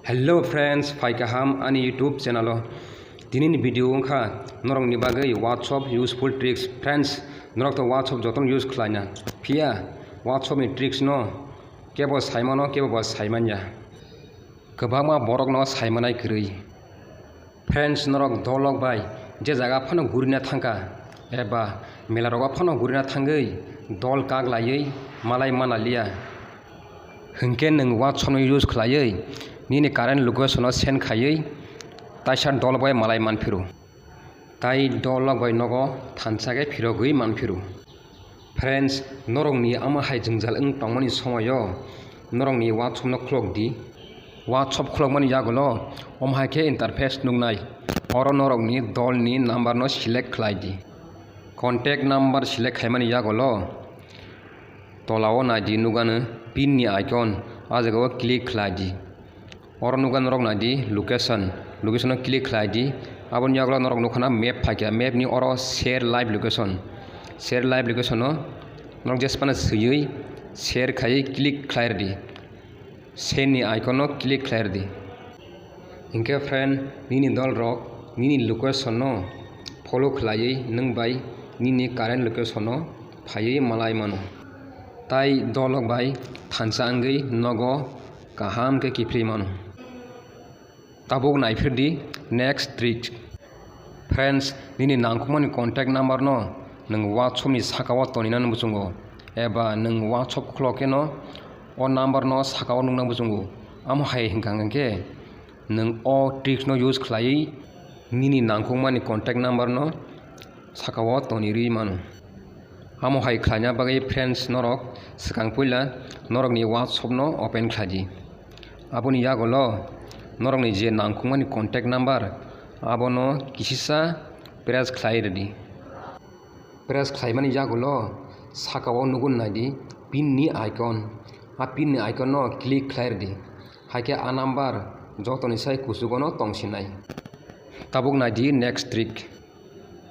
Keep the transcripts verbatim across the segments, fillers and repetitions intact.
Hello friends, phai kaham ani YouTube channel o. Tini ni video wngkha norok ni bagwi WhatsApp useful tricks. Friends, norok to WhatsApp jotono use khlaina. Phiya WhatsApp ni tricks no kebo saimano, kebo bo saimanya. Kwbangma borok no saimanai kwrwi. Friends, norok dolok bai je jaga phano gurina thangkha eba mela rogo phano gurina thangwi dol kak laiwi malai manaliya. Hinkhe nwng WhatsApp no use khlaiwi nini current location no send khaiwi taisa dol bai malai manphiru. Tai dolok bai nogo thansa khe phirogwi manphiru. Friends, norokni omo hai jwngjal wng tongmani somoio norokni WhatsApp no khulok di. WhatsApp khulokmani yagulo omo hai khe interface nuknai. Oro norokni dolni number no select khlai di. Contact number select khaimani yagulo tolao nai di, nugano pin ni icon, ah jagao click khlai di. Oro nukha norok nai di location, location o click khlai di. Aboni yagulo norok nukha na map phaikha, map ni oro share live location, share live location o norok jesphano swiwi share khaiwi click khlai rwdi, share ni icon o click khlai rwdi. Hinkhe friend, nini dol rok nini location no follow khlaiwi nwng bai nini current location o phaiwi malai mano, tai dolok bai thansa wngwi nogo kaham khe kiphilwi mano. Tabuk naiphir di next trick. Friends, nini nangkukmani contact number no nwng WhatsApp ni sakao toninani muchungo eba nwng WhatsApp khulok khe no o number no sakao nukna muchungo. Amo hai hwnkha hwnkhe nwng o tricks no use khlaiwi nini nangkukmani contact number no sakao tonirwi mano. Amo hai khlaina bagwi friends norok swkang puila norokni WhatsApp no open khlai di. Aboni yagulo norokni je nangkukmani contact number abono kisisa press khlai rwdi. Press khlaimani yagulo sakao nugun naidi pin ni icon. A pin ni icon no click khlai rwdi. Haikhe a number jotoni sai kuchugo no tongsinai. Tabuk naidi next trick.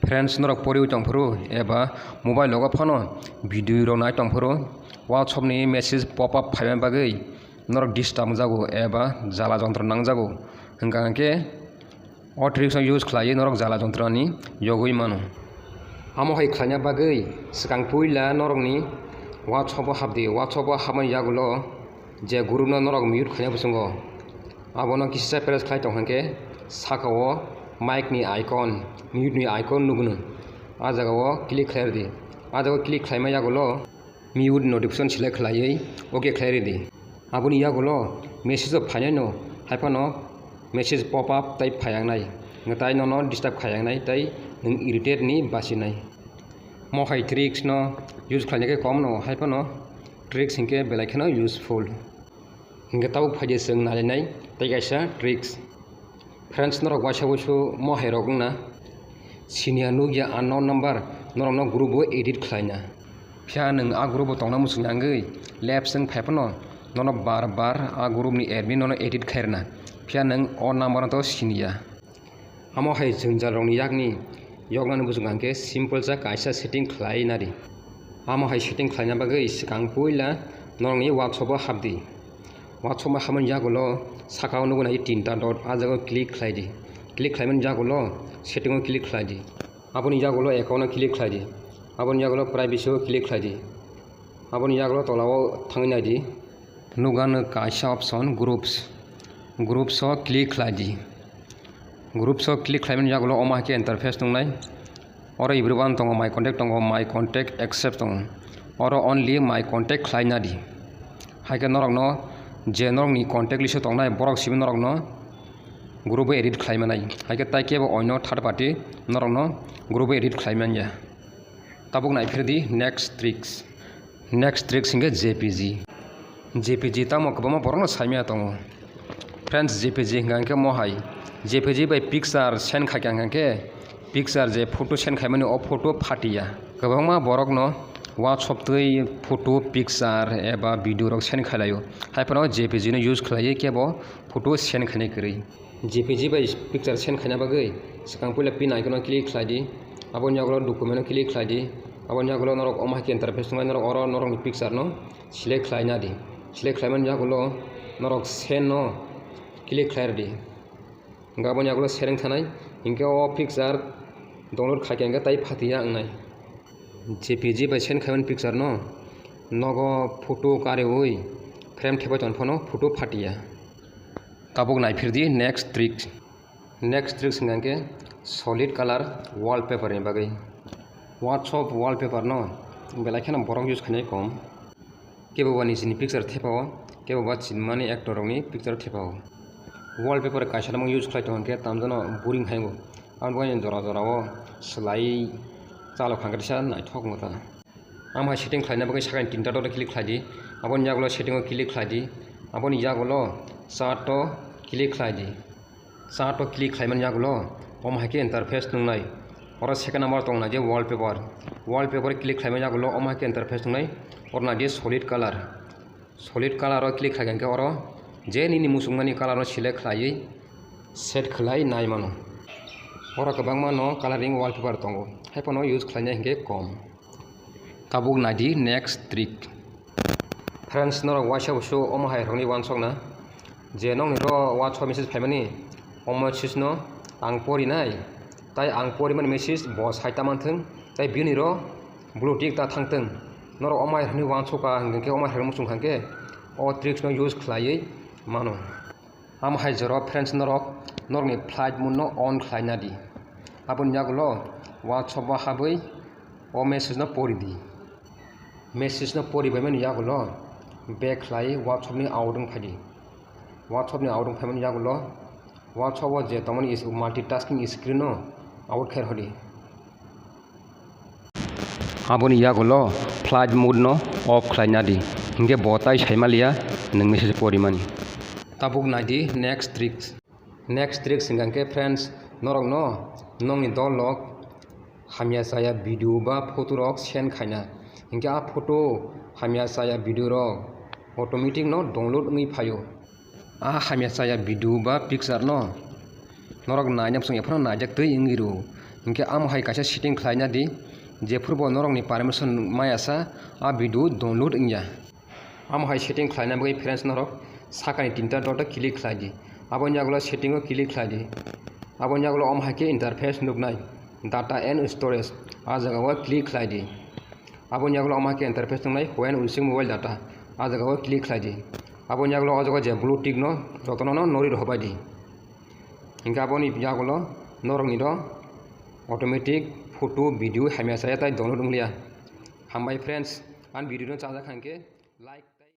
Friends, norok poriwi tongphuru eba mobile logo phano video rok nai tongphuru, WhatsApp ni message pop up phaimani bagwi norok disturb wngjago eba jala jontro nangjago. Hwnkha hwnkhe o tricks no use khlaiwi norok jala jontro ni yogwi mano. Amo hai khlaina bagwi swkang puila norokni WhatsApp o hapdi, WhatsApp o hapmani yagulo je group no norok mute khaina bwswngo, abono kisa press khlai tong hwnkhe sakao mic ni icon, mute ni icon nukno. A jagao click khlai rwdi. A jagao click khlaima yagulo mute notification select khlaiwi OK khlai rwdi. Aboni yagulo message o phainaino haiphano message pop up tai phaiyangnai, tai nono disturb khaiyangnai tai nwng irritate ni basinai. Mo hai tricks no use khlaina khe kom no haiphano tricks hinkhe belai kheno useful. Hinkhe tabuk phaidi chwng nalinai tei kaisa tricks. Friends, norok waisa wuisu mo hai rok wngna siniya nukya unknown number norokno group o edit khlaina. Phiya nwng a group o tongna muchung yangwi left swng phaiphano nono bar bar a group ni admin nono edit khairwna. Phiya nwng o number no to siniya. Amo hai jwngjal rokni yakni yoknani bwswk hwnkhe simple sa kaisa setting khlai nadi. Amo hai setting khlaina bagwi swkang puila norokni WhatsApp o hapdi. WhatsApp o hapmani yagulo sakao nukgo nai tinta dot, a jagao click khlai di. Click khlaimani yagulo setting o click khlai di. Aboni yagulo account o click khlai di. Aboni yagulo privacy o click khlai di. Aboni yagulo tolao thangwi nai di. Nukha nwng kaisa option groups. Groups o click khlai di. Groups o click khlaimani yagulo omo hai khe interface nuknai. Oro everyone tongo, my contact tongo, my contact accept tongo. Oro only my contact khlai nadi. Hai khe norokno je norokni contact list o tongnai borok simi norokno group o edit khlai manai. Hai khe tai kebo oino third party norokno group o edit khlai manya. Tabuk naiphir di next tricks. Next tricks hinkhe J P G. J P G tamo kwbangma borokno saimaya tongo. Friends, J P G hinkha hinkhe mohai. J P G bai picture send khaikha hinkhe picture je photo send khaimani o photo phatiya. Kwbangma borokno WhatsApp twi photo, picture eba video rok send khailaio. Haiphano J P G no use khlaiwi kebo photo send khainai kwrwi. J P G bai picture send khaina bagwi swkang puila pin icon o click khlai di, aboni yagulo document o click khlai di, aboni yagulo norok omo hai khe interface wngnai, norok oro norokni picture no select khlai nadi. Select khlaimani yagulo norok send no Click khlai rwdi. Hingke aboni yagulo seleng thanai, hingke o picture download khaikhe hingke tai phatiya wngnai. J P G bai send khaimani picture no nogo photo kariui frame thepai tong phano photo phatiya. Tabuk naipherdi next trick. Next trick hingkha khe solid color wallpaper ni bagwi. WhatsApp wallpaper no belai kheno borok use khainai kom. Kebo ba nijini picture thepao, kebo ba chinmani actor rokni picture thepao. Wallpaper kaisa nang use khlai tong khe tamjano boring hai bo. Ang bo jora jora o slai chalo khangkhe sa naithok wngkha. Ang hai setting khlaina bagwi sakani tinta dot click khlai di. Aboni yagulo setting o click khlai di. Aboni yagulo chart o click khlai di. Chart o click khlaimani yagulo omo hai khe interface nungnai. Oro second number tongnai je wallpaper. Wallpaper click khlaimani yagulo omo hai khe interface nungnai. Oro nai di solid color. Solid color o click khlaikha khe oro je nini muchungmani color no select khlaiwi set khlai nai mano. Oro kwbangma no coloring wallpaper tongo, hai phano use khlainai hinkhe kom. Tabuk nai di next trick. Friends, norok waisa busu omo hai rokni uansukna je nokni ro WhatsApp message phaimani, omo message no ang porinai, tai ang porimani message bo sai ta manthwng, tai bini ro blue tick ta thangthwng. Norok omo hai rokni uansukha hingkhe omo hai rokni muchung hingkhe o tricks no use khlaiwi mano. Amo hai jora friends norok norokni flight mode no on khlaina di. Aboni yagulo WhatsApp o habwi o message no pori di. Message no pori baimani yagulo back khlai WhatsApp ni out wng phai di. WhatsApp ni out wng phaimani yagulo WhatsApp o je tongmani is-, multitasking screen no out khe rwdi. Aboni yagulo flight mode no off khlaina di, hinkhe bo tai saimaliya nwng message porimani. Tabuk nai di next trick. Next trick hingkha khe friends, norokno nokni dol rok hamya chaya video ba photo rok send khaina, hinkhe a photo hamya chaya video rok automatic no download wngwi phaio. A hamya chaya video ba picture no norok naina bwswng ephano naijak twi wngwi rwo. Hinkhe amo hai kaisa setting khlaina di, jephuru bo norokni permission maya sa a video download wngya. Amo hai setting khlaina bagwi friends norok sakani tinta dot o click khlai di. Aboni yagulo setting o click khlai di. Aboni yagulo omo hai khe interface nuknai data and storage, a jaga o click khlai di. Aboni yagulo omo hai khe interface nuknai when using mobile data, a jaga o click khlai di. Aboni yagulo o jaga je blue tick no jotono no nori rwbai di. Hinkhe aboni yagulo norokni do automatic photo, video hamya chaya tai download wngliya. Hambai friends, ani video no chajak kha hinkhe like.